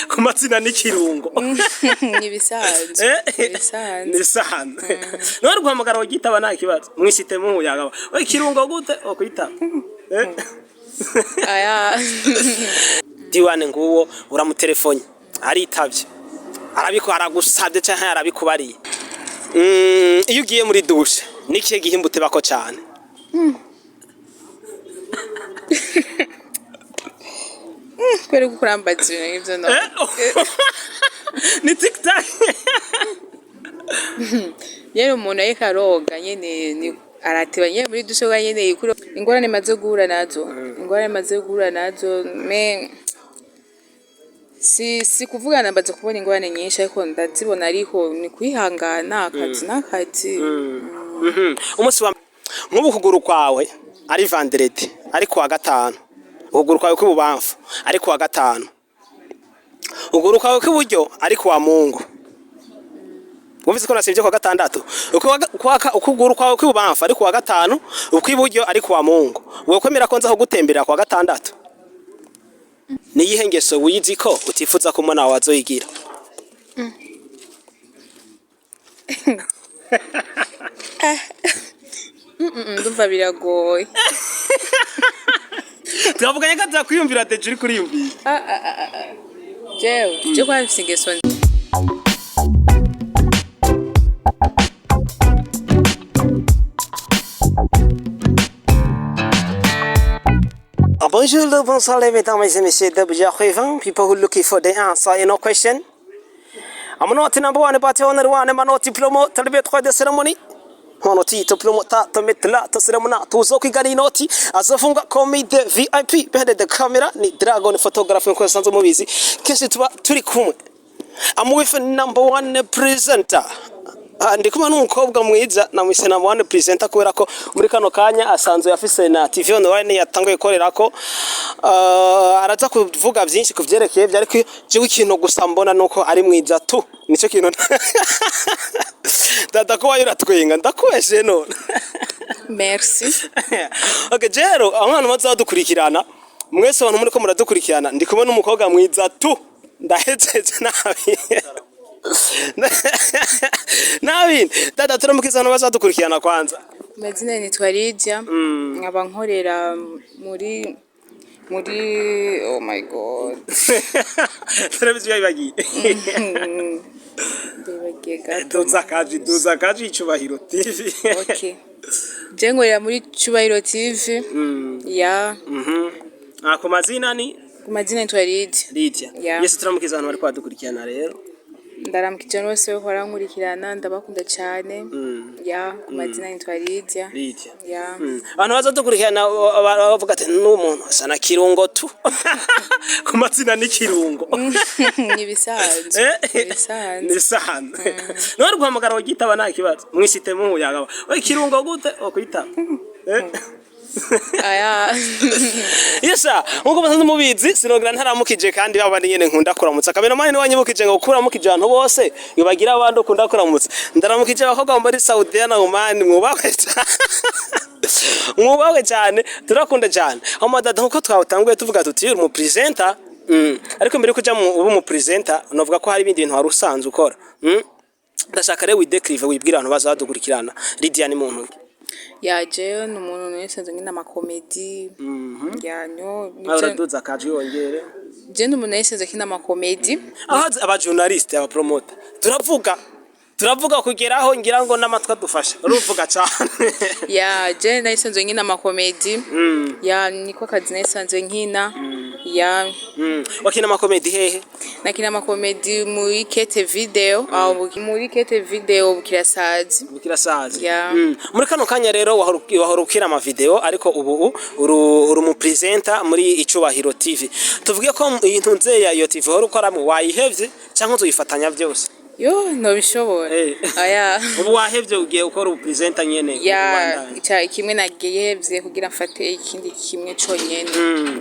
Ku mazina n'ikirungo. Nibisanzwe. Ibisanzwe. Nisanzwe. None guhamagara wagitaba nta kibazo? Mwisite muyaga we kirungo gute okwitaba? Eh? Aya. Diwane nguwo uramutelefone aritavye, arabiko aragusavye canke arabikubariye. Iyo ugiye muri douche, nikihe gihimba utebako cane? Kubera ko urambaza ibintu nk'ivyo no. Eh? Ni tiktak. Nyene umuntu ariko aroga nyene ni arateba nyene muri douche nyene ikuro ingorane maze guhura nazo. Ingorane maze guhura nazo me si kuvugana, mbaze kubona ingorane nyinshi ariko ndazibona, ariko ni kwihangana, akazi n'akazi. Umunsi wa nk'ubu ukuguru kwawe ari vendredi, ari kuwa gatanu, ukuguru kwawe kw'ibubamfu ari kuwa gatanu, ukuguru kwawe kw'iburyo ari kuwa Mungu. Wumvise ko nasivye kuwa gatandatu? Ukuguru kwawe kw'ibubamfu ari kuwa gatanu, ukw'iburyo ari kuwa Mungu. Wokwemera ko nza kugutemberera kuwa gatandatu? Niyihe ngeso wizi ko utifuza ko umwana wawe azoyigira? Ndumva biragoye. Twavuganye ko azakwiyumvira déjà uri kuriyumvira. Ah, ah, ah, ah. Jewe kwa mfise ingeso. Bonjour, bonsoir les mesdames et messieurs de Buja, people who looking for the answer in no question. I'm not number one, but only one, I'm not diploma, talibe trois de ceremony. Hono ti to promoter to metla to ceremony tuzo kwigana inoti azofunga comedy VIP behind the camera ni Dragon Photography, nko sanzwe mubizi kenshi tuba turi kumwe. I'm with number one presenter. Ah, ndi kumwe n'umukobwa mwiza, namwise number one presenter kubera ko muri kano kanya asanzwe afise na TV online yatanguye gukorerako. Araza kuvuga byinshi ku vyerekeye vyo, ariko jewe ikintu gusa mbona nuko ari mwiza tu, nico kintu. Dada, ko wayo uratwenga, ndakubeshe none? Merci. Okay, jero abantu bazadukurikirana mwese, abantu muri ko muradukurikirana, ndi kumwe n'umukobwa mwiza tu, ndahejeje nabi nabi. Dada, turamukiza abantu bazadukurikirana kwanza. Amazina nitwa Lydia, nkaba nkorera muri, oh my God. Turabizi, yabibagiye. Ndibagiye gato. Duza kaji, duza kaji, Icubahiro TV. Okay, je nkorera muri Cubahiro TV ya. Ah, ku mazina ni? Ku mazina nitwa Lydia. Lydia. Yeah. Yes, turamukiza abantu bari kwadukurikirana rero. Ndaramukije abantu bose bariko barankurikirana, ndabakunda cane. Ya, ku mazina nitwa Lydia. Lydia. Ya. Abantu bazadukurikirana bavuga ati n'umuntu asa na kirungo tu, ku mazina ni kirungo. Nibisanzwe. Eh? Ibisanzwe. Nisanzwe. None guhamagara wagitaba nta kibazo? Mwisite muyaga we kirungo gute okwitaba? Eh? Aya. Yesa, nkuko musanzwe mubizi, sinogira ntaramukije kandi baba nyene nkunda kuramutsa. Cameraman wanyibukije ngo kuramukije abantu bose bagira abandi ukunda kuramutsa. Ndaramukije abakobwa muri Saudiya na Oman, mwubahwe cyane. Mwubahwe cyane, turakunda cyane. Hama dada, nkuko twatanguye tuvuga tuti uri mu presenter. Ariko mbere yo kuja mu ubu mu presenter, novuga ko hari ibindi bintu wari usanzwe ukora. Ndashaka rero widécrive, wibwira abantu bazadukurikirana. Lydia ni muntu ki? Ya, jewe ni umuntu nisanzwe nkina amacomédie ya nyo. Nawe uraduza akaji wongere. Je ni umuntu nisanzwe nkina amacomédie. Aho aba journaliste, aba promoter, turavuga kugeraho ngira ngo n'amatwi adufasha, uruvuga cyane. Ya, je nasanzwe nkina amacomédie, ya, niko kazi nasanzwe nkina, ya. Wakina amacomédie hehe? Nakina amacomédie muri Kete Video, aho muri Kete Video Bukirasazi. Bukirasazi. Ya. Muri kano kanya rero wahora ukina amavideo, ariko ubu uri umu presenter muri Icubahiro TV. Tuvuge ko iyi ntunze ya iyo TV wahora ukoramo wayihevye cyangwa uzoyifatanya byose? Yo, ntobishobora. Aya. Ubu wahevye, ugiye ukora ubu presenter nyene? Ya. Ubandanye. Ica kimwe nagihevye kugira mfate ikindi kimwe conyene,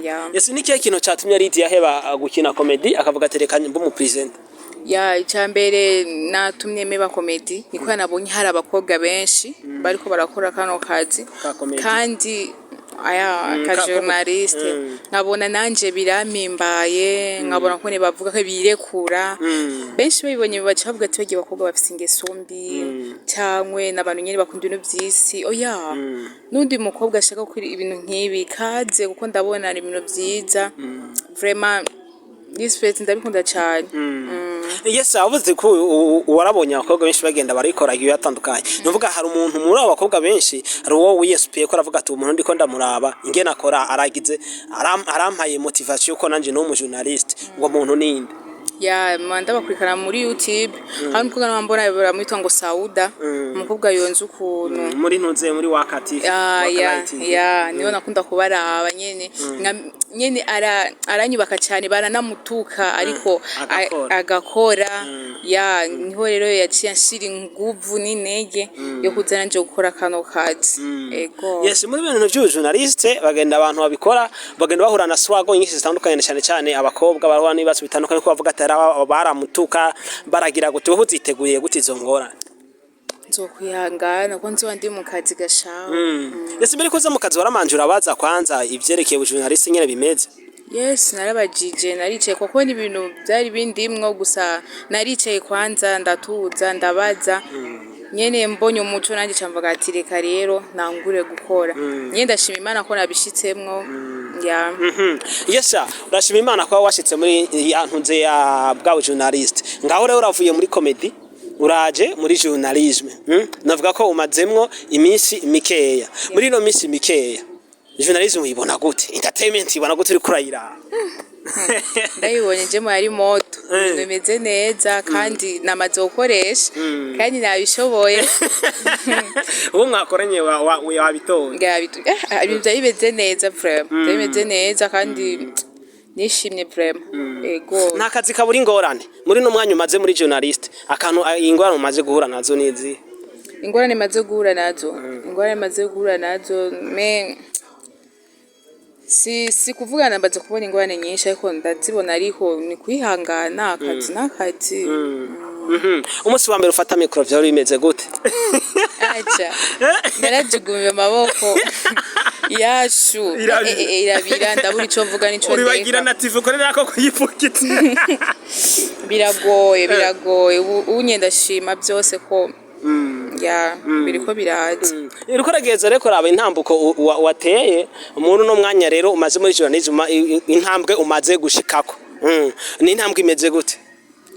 ya. Ese ni kihe kintu catumye Lydia aheba gukina comedy, akavuga ati reka mbe umu presenter? Ya, icya mbere natumye meba comédie niko nabonye hari abakobwa benshi bariko barakora kano kazi Ka comedy. kandi aya ka journaliste, nkabona nanje birampimbaye, nkabona ko bavuga ko birekura. Benshi babibonye baca bavuga ati bagiye bakobwa bafise ingeso mbi, cyangwe n'abantu nyene bakunda ibintu vy'isi. Oya, n'undi mukobwa ashaka gukora ibintu nk'ibi, kaze, kuko ndabona ari ibintu vyiza vraiment. Respect, ndabikunda cyane. Yes, avuze ko warabonye abakobwa benshi bagenda barikora igihe batandukanye. Nuvuga hari umuntu muri abo bakobwa benshi, hari uwo wiyesipiye ko aravuga ati umuntu ndiko ndamuraba ingene akora, aragize arampaye motivation yuko nanje no mu journaliste. Uwo muntu ninde? Ya, ndabakurikirana muri YouTube. Hari umukobwa nambona baramwitwa ngo Sauda, umukobwa yonze ukuntu. Muri ntuze muri wakati. Ya ya ya, niyo nakunda kubaraba nyene. Nyene aranyubaka cyane, baranamutuka ariko Agakora. Agakora. Ya, niho rero yaciye anshira inguvu n'intege yo kuza nanje gukora kano kazi, ego. Yes, muri bintu vy'ubujournaliste bagenda abantu babikora bagenda bahura na struggle nyinshi zitandukanye, na cyane cyane abakobwa bahura n'ibibazo bitandukanye, ko bavuga ati baramutuka, baragira gute. Wowe uziteguriye gute izo ngorane? Nzokwihangana ko nzoba ndi mu kazi gashawe. Ese mbere ko uza mu kazi waramanje urabaza kwanza ivyerekeye ubujournaliste nyene bimeze? Yes, narabajije, naricaye kuko ni ibintu byari bindimwo gusa. Naricaye kwanza ndatuza, ndabaza nyene, mbonye umuco nanjye camvuga ati reka rero nangure gukora. Nyene ndashima Imana ko nabishitsemwo, ya. Yes, urashima Imana ko washitse muri ya ntunze ya bwa journaliste. Ngaho rero uravuye muri comedy uraje muri journalisme. Navuga ko umazemwo iminsi mikeya. Muri ino minsi mikeya, journalisme uyibona gute? Entertainment ibona gute uriko urayiraba? Ndabibonye je muri moto, ibintu bimeze neza kandi namaze gukoresha kandi nabishoboye. Uwo mwakoranye wabitoye? Ibintu byari bimeze neza vraiment, byari bimeze neza kandi nishimye vraiment, ego. Nta kazi kabura ingorane. Muri no mwanya umaze muri journaliste, akantu ingorane umaze guhura nazo nizi? Ingorane maze guhura nazo, me si kuvugana, mbaze kubona ingorane nyinshi ariko ndazibona, ariko ni kwihangana, akazi n'akazi. Umunsi wa mbere ufata micro vyari bimeze gute? Aca narajugumiye amaboko yashu. Irabira. Irabira, ndabura ico mvuga n'ico ndeka. Na TV ukorera ko kuyipfukitse. Biragoye, biragoye. Ubu nye ndashima byose ko ya biriko biraza. Uriko urageza rero kuraba intambuko wateye muri uno mwanya rero umaze muri journalism, intambwe umaze gushikako. Ni intambwe imeze gute?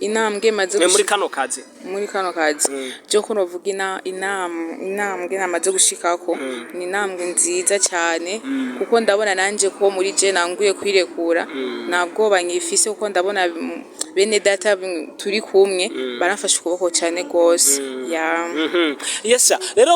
Intambwe maze Muri gushika kano kazi. Muri kano kazi byo ko novuga intambwe namaze gushikako ni intambwe nziza cyane, kuko ndabona nanje ko muri je nanguye kwirekura, nta bwoba nkifise, kuko ndabona bene data turi kumwe baramfashe ukuboko cyane gose, ya. Yes, rero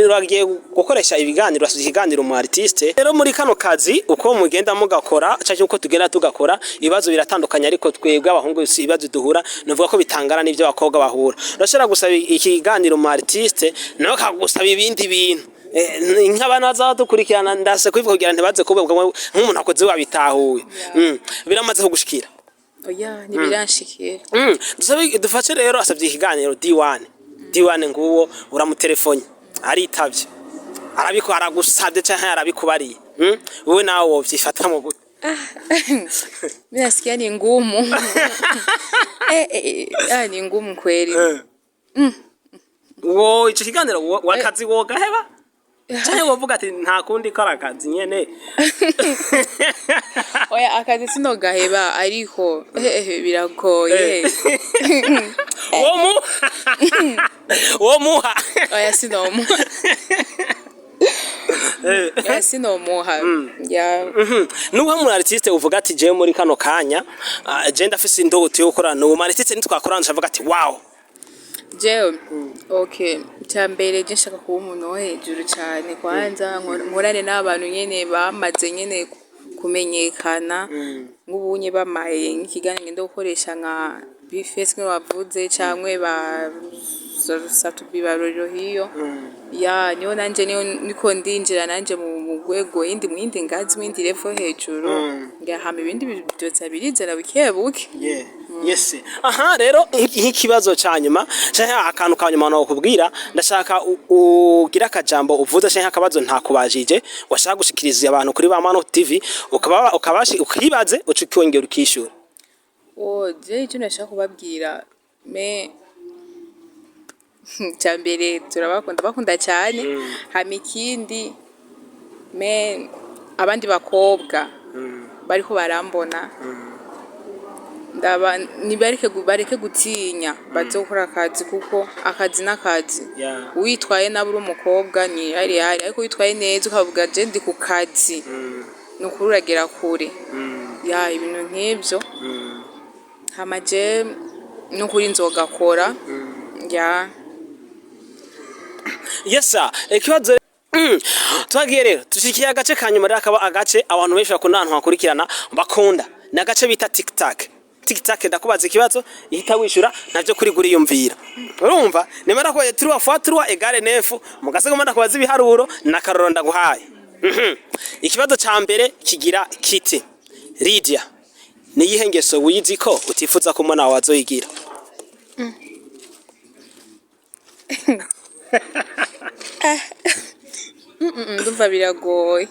uragiye gukoresha ibiganiro, urasubiza ikiganiro mu artiste. Rero muri kano kazi uko mugenda mugakora canke uko tugenda tugakora, ibibazo biratandukanye, ariko twebwe abahungu si ibibazo duhura nuvuga ko bitangana n'ivyo abakobwa bahura. Urashobora gusaba ikiganiro mu artiste nawe akagusaba ibindi bintu. Nk'abantu baza badukurikirana, ndase kubivuga kugira ntibaze kubivuga nk'umuntu akoze wabitahuye. Biramaze kugushikira? Oya, ntibiranshikira. Duface rero asabye ikiganiro D1. D1 nguwo uramutelefone, aritavye. Arabiko aragusabye canke arabikubariye. Wewe nawe wovyifatamwo gute? Mimi nasikia ni ngumu, ni ngumu kweli. Wo ico kiganiro wakazi wogaheba? Canke wovuga ati nta kundi kora akazi nyene? Oya, akazi sinogaheba, ariko biragoye. Wo muha. Wo muha. Oya, sinomuha. Oya, sinomuha, ya. Nuba mu artiste uvuga ati jewe muri kano kanya, je ndafise indoto yo gukorana n'uwo mu artiste, nitwakorana ndavuga ati wow. Jewe, okay, icya mbere je nshaka kuba umuntu wo hejuru cyane. Kwanza nkorane n'abantu nyene bamaze nyene kumenyekana, nk'ubunye bamaye nk'ikiganiro ngenda gukoresha nka Bface nk'uko wavuze, canke ba Satubi, ba Roriro hiyo, ya, niyo nanje niyo niko ndinjira nanje mu rwego yindi, mu yindi ngazi, mu yindi level hejuru, ngahama ibindi byoza birizana buke buke. Yeah. Yes. Aha rero nk'ikibazo ca nyuma canke akantu ka nyuma nokubwira, ndashaka ugira akajambo uvuze canke akabazo ntakubajije washaka gushikiriza abantu kuri ba Mano TV, ukaba ukabashi ukibaze, uca ukongera ukishura. Oh, je icyo nashaka kubabwira, mais cya mbere turabakunda, bakunda cyane. Hama ikindi, mais abandi bakobwa bariko barambona, ndaba nibareke bareke gutinya, baze gukora akazi, kuko akazi n'akazi. Witwaye nabi uri umukobwa ni hari hari, ariko witwaye neza ukavuga je ndi ku kazi, ni ukuri uragera kure. Ya, ibintu nk'ivyo. Hama je n'ukuri nzogakora, ya. Yes sir. Ikibazo twagiye rero tushikiye agace ka nyuma. Rero akaba agace abantu benshi bakunda, ahantu hakurikirana bakunda, ni agace bita tic tac. Tic tac, ndakubaza ikibazo, ihita wishura, navyo kuri guriyumvira. Urumva nimara ko 3 fois 3 égale 9, mugasego ndakubaza ibiharuro n'akaroro ndaguhaye. Ikibazo ca mbere kigira kiti: Lydia, ni iyihe ngeso wizi ko utifuza ko umwana wawe azoyigira? Ndumva biragoye.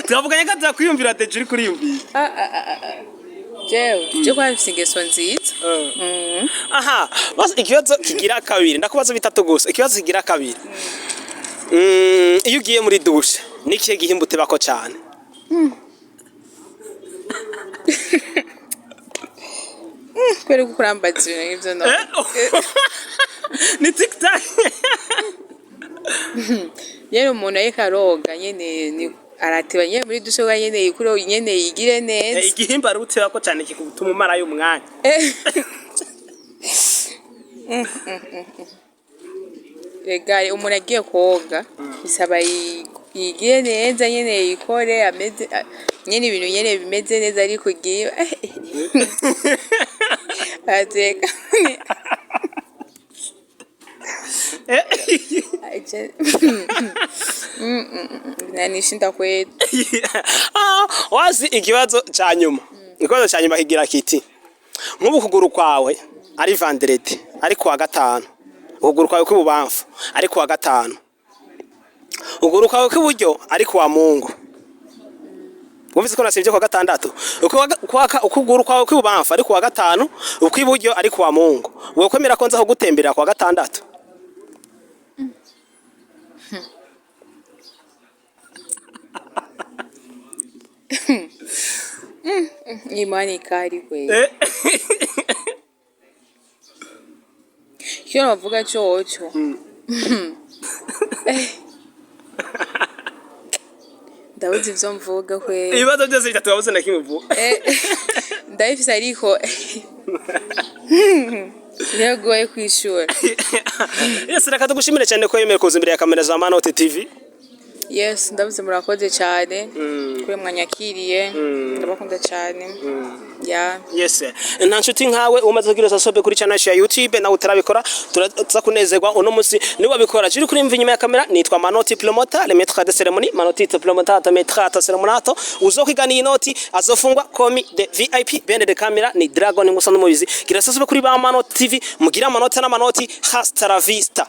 Twavuganye ko azakwiyumvira, déjà uri kuriyumvira. Jewe je kwa mfise ingeso nziza. Aha, basi ikibazo kigira kabiri, ndakubaza bitatu gusa. Ikibazo kigira kabiri: iyo ugiye muri douche, nikihe gihimba utebako cane? Kubera ko kurambaza ibintu nk'ivyo, no. Ni tic tac. Nyene umuntu ariko aroga nyene ni arateba nyene muri douche kugira nyene yikure nyene yigire neza. Igihimba rero utebako cane kikutuma umarayo umwanya? Ega umuntu agiye koga bisaba yigire neza nyene, yikore ameze nyene ibintu nyene bimeze neza, ariko ugiye ateka. Nanishinda kwetu. Ah, wazi ikibazo ca nyuma. Ikibazo ca nyuma kigira kiti: nk'ubu ukuguru kwawe ari vendredi, ari kuwa gatanu, ukuguru kwawe kw'ibubamfu ari kuwa gatanu, ukuguru kwawe kw'iburyo ari kuwa Mungu. Wumvise ko nasivye kuwa gatandatu? Ukuguru kwawe kw'ibubamfu ari kuwa gatanu, ukw'iburyo ari kuwa Mungu, wokwemera ko nza kugutemberera kuwa gatandatu? Imani ikari kweli. Icyo navuga coco, ndabuze ivyo mvuga kweli. Ibibazo byose bitatu wabuze na kimwe uvuga. Ndabifise ariko biragoye kwishura. Yes, reka tugushimire cyane ko yemeye kuza imbere ya kamera za Manote TV. Yes, ndabuze, murakoze cyane kuri mwanyakiriye, ndabakunda cyane, ya. Yes, nta nshuti nkawe. Umaze kugira subscribe kuri channel yacu ya YouTube, nawe utarabikora turaza kunezerwa uno munsi niba bikora. Jiri kuri mvi inyuma ya kamera nitwa Manoti Promoter, le maître de cérémonie, Manoti Promoter, maître de cérémonie. Uzokwigana iyi noti azofungwa komi de VIP. Behind the camera ni Dragon, musa n'umubizi. Gira subscribe kuri ba Manoti TV, mugira amanota n'amanoti. Hasta la vista.